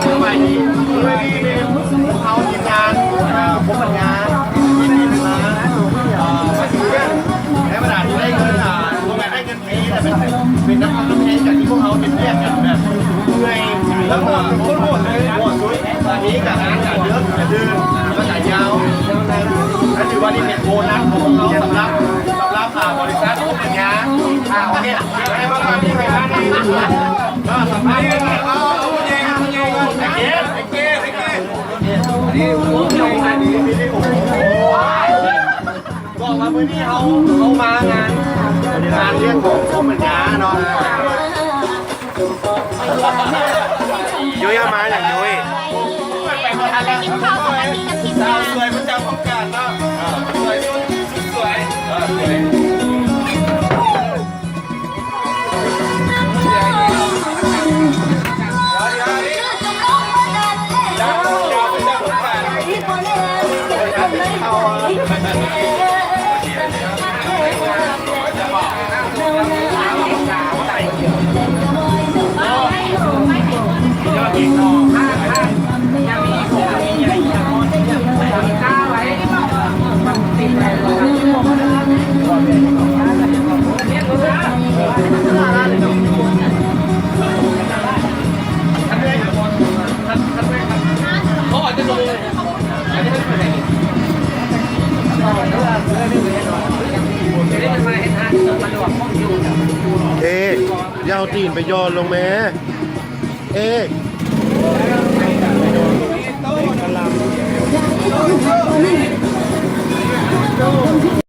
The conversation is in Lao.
ສະບາຍດີ ມື້ນີ້ເປັນພວກເຮົາທີມງານ ເອີ ຄົມປັນຍາ ທີ່ມາ ເອີ ມາຊື້ເຄື່ອງ ໃນບັນດາທີ່ໄດ້ເງິນ ອ່າ ບໍ່ແມ່ນໄດ້ເງິນຟຣີ ແຕ່ເປັນ ເປັນນຳພັກນຳແຮງ ຈາກທີ່ພວກເຮົາເຮັດວຽກກັນແບບເມື່ອຍ ແລ້ວກໍໂຄດໂຫດເລີຍ ໂຫດສຸດ. ອັນນີ້ກໍຮ້ານການເດີນກະເດີນ ແລ້ວກໍຍາວ ກໍຖືວ່ານີ້ເປັນໂບນັສຂອງພວກເຮົາສຳລັບ ສຳລັບ ອ່າ ບໍລິສັດ ໂອເປີນຍາ ອ່າ ໂອເຄ ໃຫ້ມາຟັງເພງໃຫ້ຟັງໃຫ້ຟັງ ກໍສຳພາດເພິ່ນ ເອົາ ເອົາຜູ້ໃຫຍ່ ຜູ້ໃຫຍ່ກ່ອນ ໄອ້ເກດ ໄອ້ເກດ ໄອ້ເກດ ນີ້ ໂອ້ຍ ບອກວ່າມື້ນີ້ເຮົາ ເຮົາມາງານ ງານລ້ຽງຂອງໂຄມປັນຍາເນາະ. ຍຸ້ຍເອົາມາຫຍັງຍຸ້ຍ? ສາວສວຍປະຈຳໂຄງການເນາະ ສວຍສຸດ ສຸດສວຍ ເອີ ສວຍ. ເອ ຢ່າເອົາຕີນໄປຢ່ອນລົງແມ້ ເອ.